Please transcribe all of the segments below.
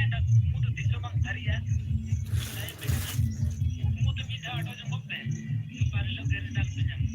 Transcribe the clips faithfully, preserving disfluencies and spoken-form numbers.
ᱢᱮᱱᱫᱟ, ᱠᱩᱠᱢᱩ ᱫᱚ ᱛᱤᱥ ᱦᱚᱸ ᱵᱟᱝ ᱥᱟᱹᱨᱤᱜᱼᱟ᱾ ᱠᱩᱠᱢᱩ ᱫᱚ ᱢᱤᱫ ᱫᱷᱟᱣ ᱟᱴᱚ ᱡᱚᱝᱚᱜ ᱯᱮ, ᱫᱚᱥᱟᱨ ᱦᱤᱞᱳᱜ ᱜᱮ result ᱯᱮ ᱧᱟᱢᱟ᱾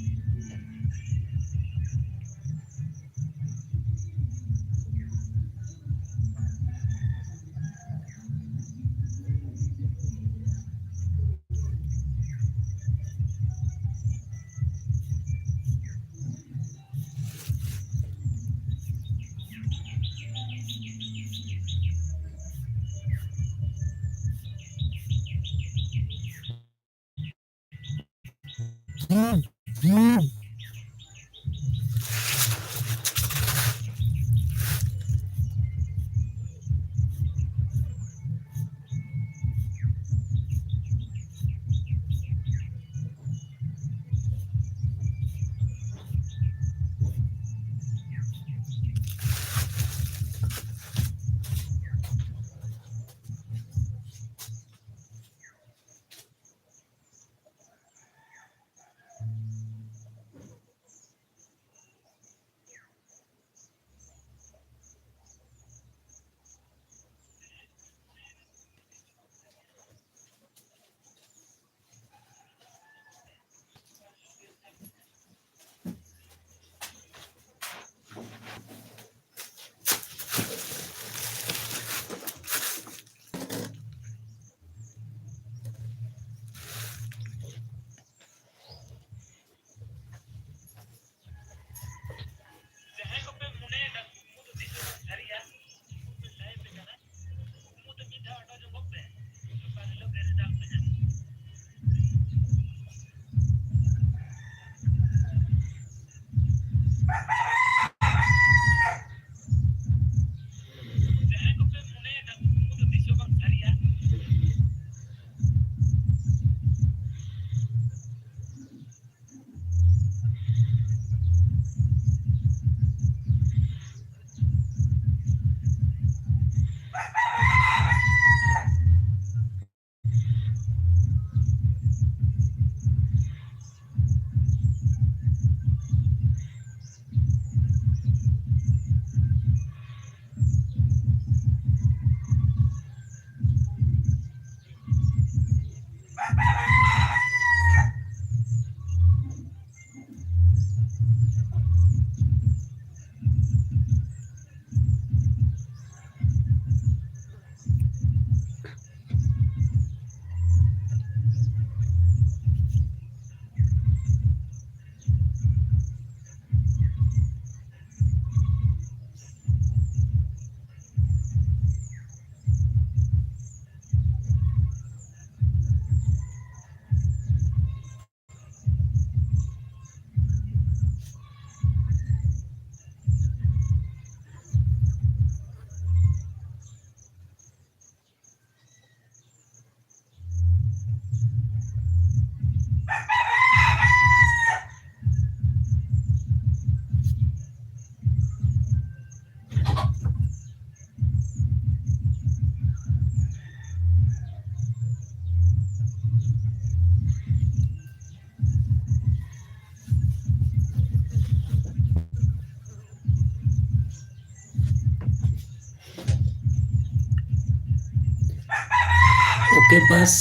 ᱠᱮ ᱯᱟᱥ,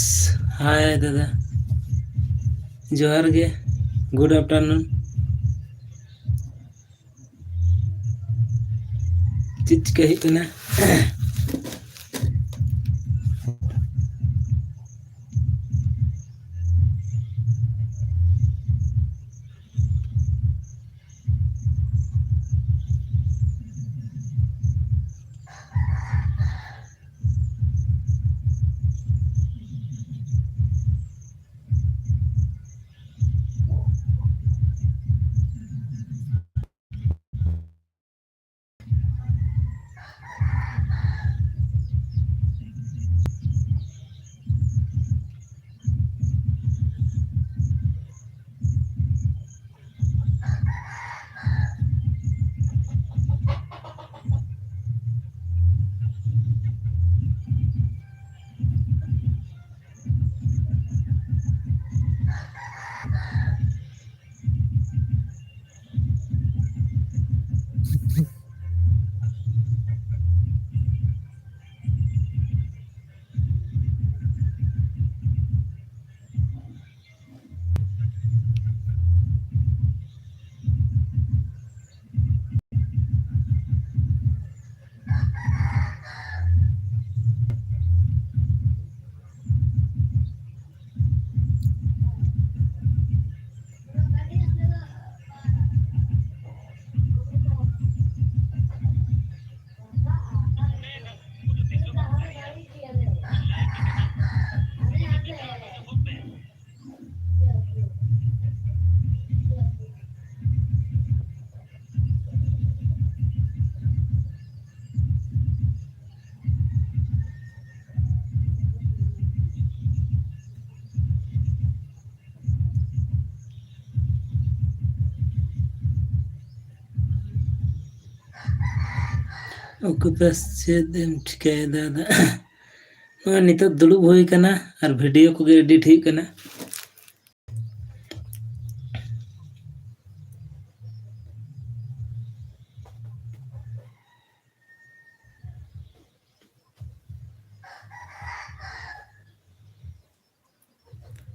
ᱦᱟᱭ ᱫᱟᱫᱟ, ᱡᱚᱦᱟᱨ ᱜᱮ, ᱜᱩᱰ ᱟᱯᱴᱟᱨᱱᱩᱱ᱾ ᱪᱮᱫ ᱪᱤᱠᱟᱹ ᱦᱩᱭᱩᱜ ᱠᱟᱱᱟ? ᱚᱠᱩᱯᱮᱥ ᱪᱮᱫ ᱮᱢ ᱪᱤᱠᱟᱹᱭᱮᱫᱟ? ᱱᱚᱜᱼᱚᱭ ᱱᱤᱛᱚᱜ ᱫᱩᱲᱩᱵ ᱦᱩᱭ ᱠᱟᱱᱟ ᱟᱨ ᱵᱷᱤᱰᱤᱭᱳ ᱠᱚᱜᱮ ᱮᱰᱤᱴ ᱦᱩᱭᱩᱜ ᱠᱟᱱᱟ᱾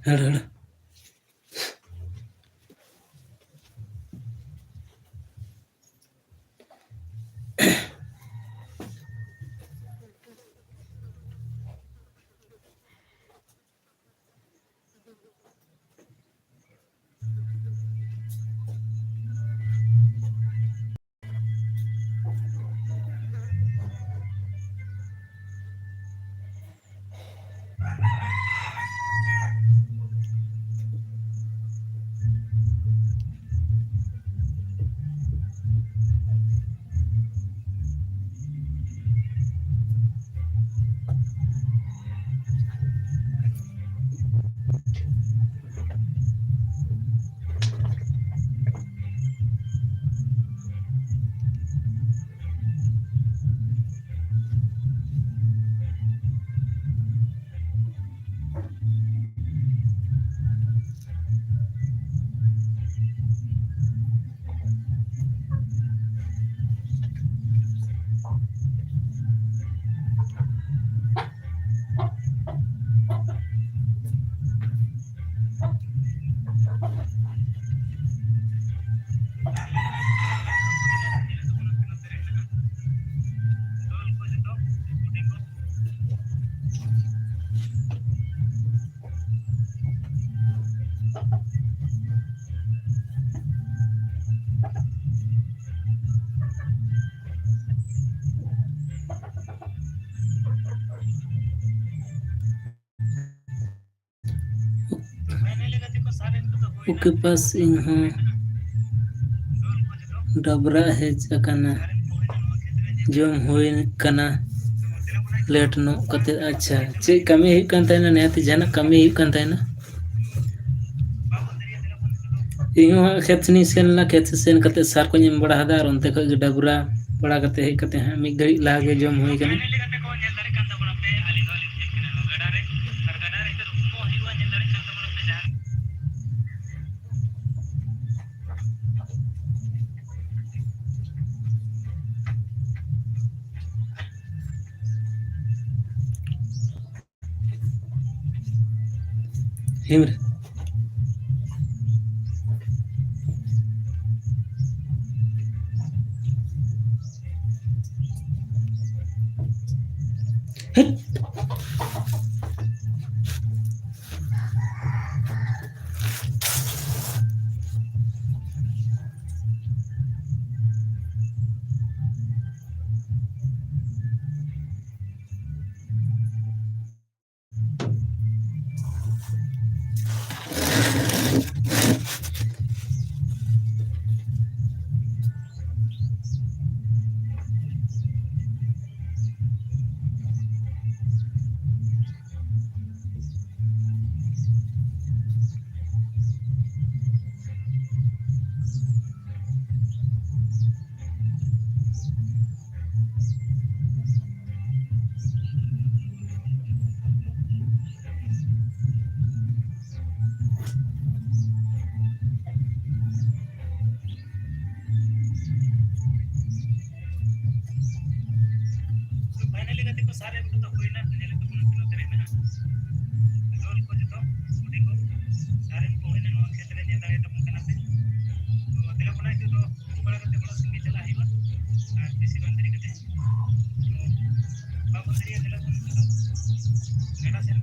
ᱦᱮᱲ, ᱦᱮᱲ᱾ ᱩᱠᱤ ᱯᱟᱥ ᱤᱧ ᱦᱚᱸ ᱰᱟᱵᱽᱨᱟ ᱦᱮᱡ ᱟᱠᱟᱱᱟ, ᱡᱚᱢ ᱦᱩᱭ ᱠᱟᱱᱟ ᱞᱮᱴ ᱧᱚᱜ ᱠᱟᱛᱮ᱾ ᱟᱪᱪᱷᱟ, ᱪᱮᱫ ᱠᱟᱹᱢᱤ ᱦᱩᱭᱩᱜ ᱠᱟᱱ ᱛᱟᱦᱮᱱᱟ? ᱱᱤᱦᱟᱹᱛ ᱡᱟᱦᱟᱱᱟᱜ ᱠᱟᱹᱢᱤ ᱦᱩᱭᱩᱜ ᱠᱟᱱ ᱛᱟᱦᱮᱱᱟ? ᱤᱧ ᱦᱚᱸ ᱦᱟᱸᱜ ᱠᱷᱮᱛ ᱥᱮᱱᱤᱧ ᱥᱮᱱ ᱞᱮᱱᱟ, ᱠᱷᱮᱛ ᱥᱮᱫ ᱥᱮᱱ ᱠᱟᱛᱮ ᱥᱟᱨ ᱠᱚᱧ ᱮᱢ ᱵᱟᱲᱟ ᱟᱫᱟ ᱟᱨ ᱚᱱᱛᱮ ᱠᱷᱚᱡ ᱜᱮ ᱰᱟᱵᱽᱨᱟ ᱵᱟᱲᱟ ᱠᱟᱛᱮ ᱦᱮᱡ ᱠᱟᱛᱮ ᱦᱟᱸᱜ ᱢᱤᱫ ᱜᱷᱟᱹᱲᱤᱡ ᱞᱟᱦᱟ ᱜᱮ ᱡᱚᱢ ᱦᱩᱭ ᱠᱟᱱᱟ᱾ ᱦᱮᱢ ᱨᱮ᱾ ᱦᱮᱴ᱾ ᱯᱷᱟᱭᱱᱟᱞᱤ ᱜᱟᱛᱮ ᱠᱚ, ᱥᱟᱨ ᱮᱢ ᱠᱚᱫᱚ ᱦᱩᱭᱱᱟ, ᱧᱮᱞᱮᱫ ᱛᱟᱵᱚᱱᱟ ᱛᱤᱱᱟᱹᱜ ᱫᱷᱟᱹᱨᱤᱡ ᱢᱮᱱᱟᱜᱼᱟ᱾ ᱜᱳᱞ ᱠᱚ ᱡᱚᱛᱚ ᱠᱩᱲᱤ ᱠᱚ ᱥᱟᱨ ᱮᱢ ᱠᱚ ᱦᱩᱭᱱᱟ, ᱱᱚᱣᱟ ᱠᱷᱮᱛ ᱨᱮ ᱧᱮᱞ ᱫᱟᱲᱮᱭᱟᱜ ᱛᱟᱵᱚᱱ ᱠᱟᱱᱟ ᱯᱮ᱾ ᱛᱚ, ᱫᱮᱞᱟ ᱵᱚᱱᱟ ᱱᱤᱛᱚᱜ ᱫᱚ ᱩᱢ ᱵᱟᱲᱟ ᱠᱟᱛᱮ ᱚᱲᱟᱜ ᱥᱮᱱ ᱜᱮ ᱪᱟᱞᱟᱜ ᱦᱩᱭᱩᱜᱼᱟ᱾ ᱟᱨ ᱵᱮᱥᱤ ᱵᱟᱝ ᱫᱮᱨᱤ ᱠᱟᱛᱮ, ᱛᱚ, ᱵᱟᱵᱚᱱ ᱫᱮᱨᱤᱭᱟ, ᱫᱮᱞᱟ ᱵᱚᱱ ᱱᱤᱛᱚᱜ ᱫᱚ ᱜᱟᱰᱟ ᱥᱮᱱ᱾